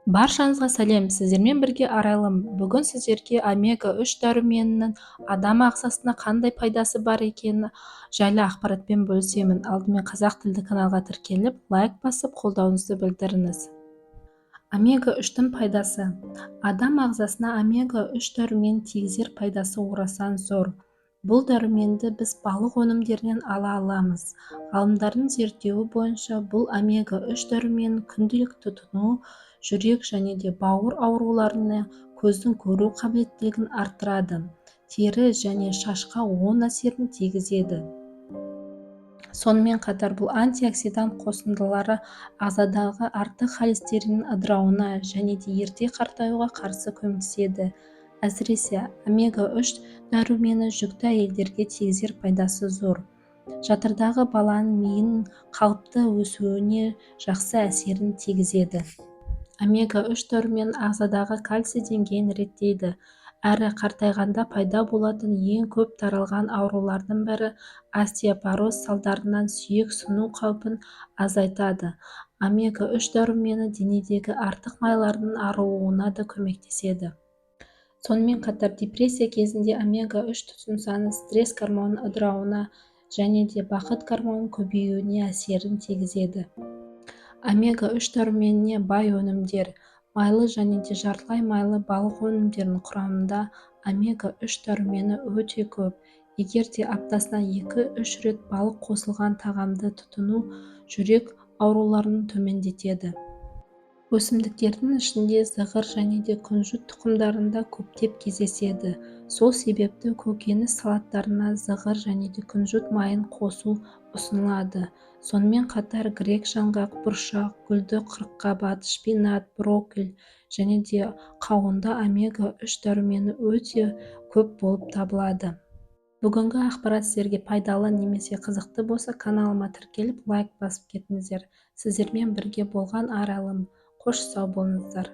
Баршаңызға сәлем! Сіздермен бірге Арайлым. Бүгін сіздерге омега-3 дәруменінің адам ағзасына қандай пайдасы бар екені жайлы ақпаратпен бөлісемін. Алдымен қазақ тілді каналға тіркеліп, лайк басып, қолдауыңызды білдіріңіз. Омега-3-тің пайдасы. Адам ағзасына омега-3 дәруменінің тигізер пайдасы орасан зор. Бұл дәруменді біз балық өнімдерінен ала аламыз. Ғалымдардың зерттеуі бойынша, бұл омега-3 дәруменін күнделікті тұтыну жүрек және де бауыр ауруларына, көздің көру қабілеттілігін арттырады, тері және шашқа оң әсерін тигізеді. Сонымен қатар бұл антиоксидант қосындылары ағзадағы артық холестериннің ыдырауына және де ерте қартаюға қарсы көмектеседі. Әсіресе омега-3 дәрумені жүкті әйелдерге тигізер пайдасы зор. Жатырдағы баланың миының қалыпты өсуіне жақсы әсерін тигізеді. Омега-3 дәрумені ағзадағы кальций деңгейін реттейді әрі қартайғанда пайда болатын ең көп таралған аурулардың бірі остеопороз салдарынан сүйек сыну қаупін азайтады. Омега-3 дәрумені денедегі артық майлардың арылуына да көмектеседі. Сонымен қатар депрессия кезінде омега-3 тұтынсаңыз, стресс гормонының ыдырауына және де бақыт гормонының көбеюіне әсерін тигізеді. Омега-3 дәруменіне бай өнімдер. Майлы және де жартылай майлы балық өнімдерінің құрамында омега-3 дәрумені өте көп. Егер де аптасына 2-3 рет балық қосылған тағамды тұтыну жүрек ауруларын төмендетеді. Өсімдіктердің ішінде зығыр және де күнжіт тұқымдарында көптеп кездеседі. Сол себепті көкөніс салаттарына зығыр және де күнжіт майын қосу ұсынылады. Сонымен қатар грек жаңғақ, бұршақ, гүлді қырыққабат, шпинат, брокколи және де қауында омега-3 дәрумені өте көп болып табылады. Бүгінгі ақпарат сіздерге пайдалы немесе қызықты болса, каналыма тіркеліп, лайк басып кетіңіздер. Сіздермен бірге болған Арайлым. Қош, сау болыңыздар!